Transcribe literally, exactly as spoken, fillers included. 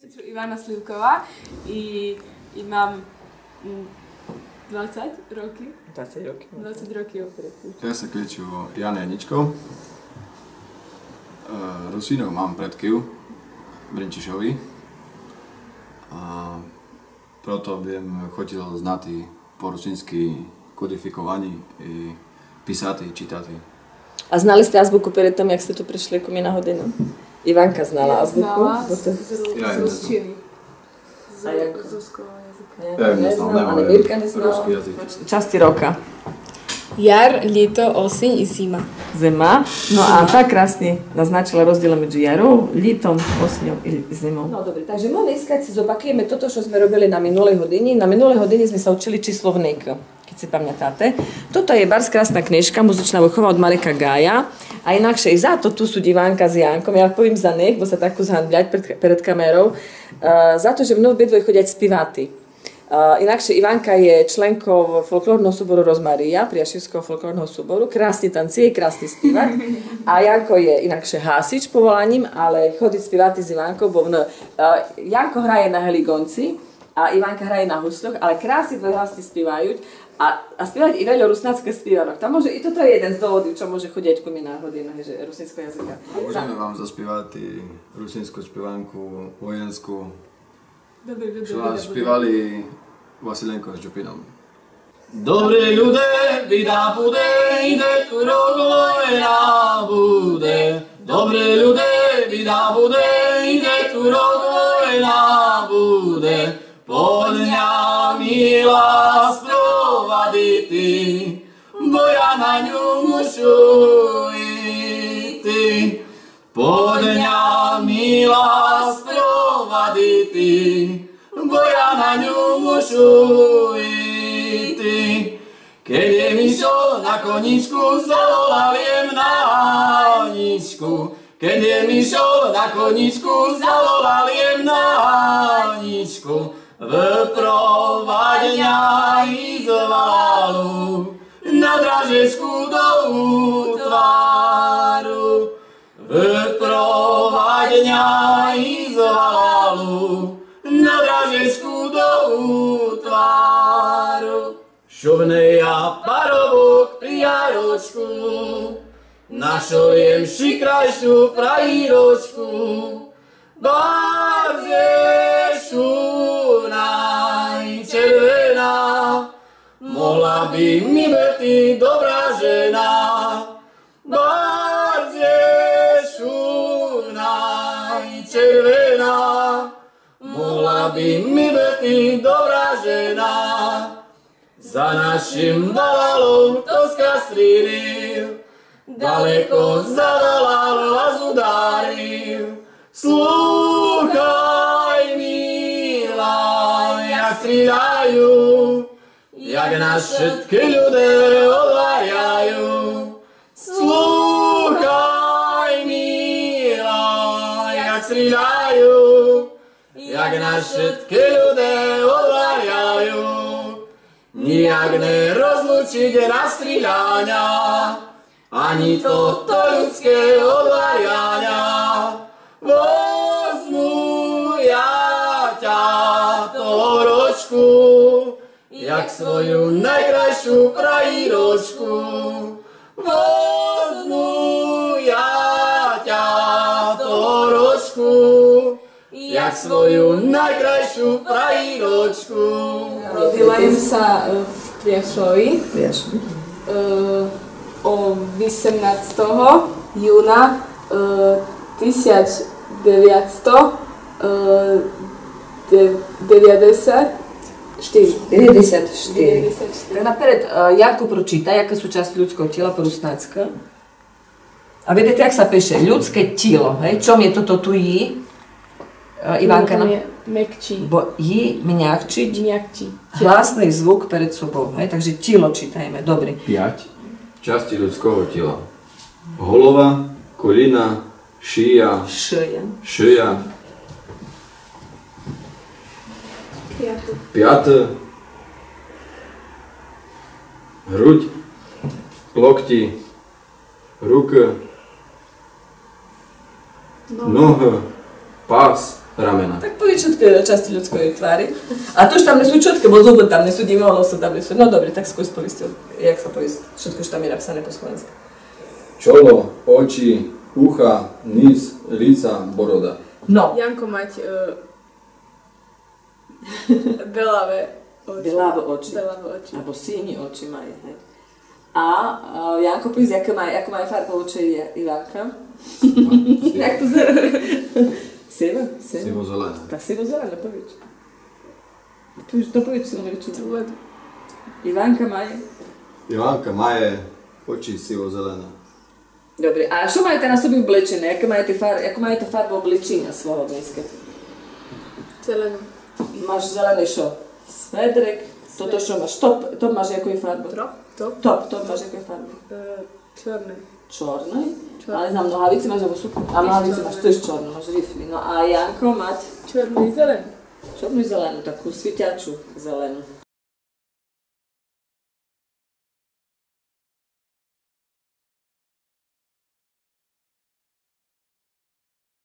Ивана Сливкова и имам, м, двацец роки. Двацец роки. Двацец роки. Я ше кличу Ян Яничко. Е, Русинох мам предків, Бринчишови. А прото бим хотїл знати по русински кодификованї и писати и читати. А знали сте азбуку перед тим, як сте ту пришли ку ми на годину? Иванка знала азбуку? Знала, з, з русчини. З, з руского язика. Я не знам, але Мирка не знала. Руски язик. Части рока. Яр, лїто, осень и зима. Зима. Но а та красни назначила роздїл медзи яром, лїтом, осеньом и зимом. Но добре, так же ми днеска си зопакуєме тото што зме робили на минулей години. На минулей години зме ся учили числовник, кед си памятате. Тото є барз красна книжка, Музична выхова од Марека Ґая. А инакше и за то ту су Иванка з Янком. Я повим за них, бо ся так зганблять перед, перед камеров. Е, за то же мнов обидвой ходять спивати. Е, инакше Иванка є членков фолклорного субору Розмария, Пряшівского фолклорного субору. Красни танцує, красни спива. А Янко є инакше гасич поволанїм, але ходить спивати з Иванков, бо вно, е, Янко грає на гелиґонци, а Иванка грає на гусльох, але красни двоє гласни спивають. А, а спивають и вельо руснацкых спиванок. Та може и тото є єден з доводів, чом може ходять ку ми на годину, же, русинского язика. А можеме вам заспивати русинску спиванку воєнску? Добре, добре, што добре, добре. Спивали Василенко з Дюпином. Добрі люде, біда буде, йде турок, война буде. Добрі люде, біда буде, йде турок, война буде. Подня мила спровадити, бо я на ню мушу йти. Подня мила спровадити, бо я на ню мушу йти. Кед є Мишо на конїчку, заволал єм на Анічку. Кед є Мишо на конїчку, заволал єм на Анічку. Выпровадь ня из валалу на дражечку до утвару. Выпровадь ня из валалу на дражечку до утвару. Щоб не я парубок при ярочку нашов єм шикрайшу фраїрочку. Барз єш у най червена, могла би ми быти добра жена. Барз єш у най червена, могла би ми быти добра жена. За нашим валалом хтоска стрілив, далеко за валалом раз ударив. Слухай, мила, як стріляют, як нас вшыткы люде одваряют. Слухай, мила, як стріляют, як нас вшыткы люде одваряют. Ніяк не розлучить нас стріляня, ані тото людске одваряня. Возьму я тя, Торочку, як свою найкрайшу фраїрочку. Возьму я тя, Торочку, як свою найкрайшу фраїрочку. Родила єм ся, е, в Пряшови. Пряшови. Е, о вісемнадцятого юна, е, тисяч девятсто, е, де-, девятдесят штири. Девятдесят штири. Девятдесят штири. Так наперед, е, Янку, прочитай, яка су част людского тіла по руснацки. А видите, як ся пише? Людске тіло, гей? Чом є тото ту ї? Е, Иванка, но, там є мекчі. Бо ї мякчить. Мякчі. Гласный звук перед собов, гей? Так же тіло читаєме, добрі. Пять частей людского тіла. Голова, колїна, шия. Шия. Шия. Пята. Пята. Грудь, локті, рукы, ногы, пас, рамена. Так Шицки часци людскей твари. А то што там не су чутки, бо зубы там не су, дївно, носы там не су. Но добре, так ся повесци, як ся повесци. Шицко што там є написане по словенски. Чоло, очи, уха, низ, лица, борода. Но. Янко мать, е, белаве очи. Белаве очи. Белаве очи. Або синї очи має, гей. А, а, Янко, поведз, яку має, яку має фарбу очей Иванка? Як то зови? Сива? Сива? Сиво-зелена. Та сиво-зелена, поведз. Ту уж то поведз, што не речи. Иванка має? Иванка має очи сиво-зелене. Добре, а што маєте на соби облечене? Яку маєте фар-, яку маєте фарбу облеченя свого днеска? Зелену. Маш зелене што? Сведрик? Тото што маш? Топ, топ маш якої фарби? Топ, топ. Топ, топ маш якої фарби? Е, чорный. Чорный? Чорный. Але знам, ногавици маш або су-, а ногавици маш, то є чорно, маш рифли. Но а Янко мать? Чорну и зелену. Чорну и зелену, таку свитячу зелену.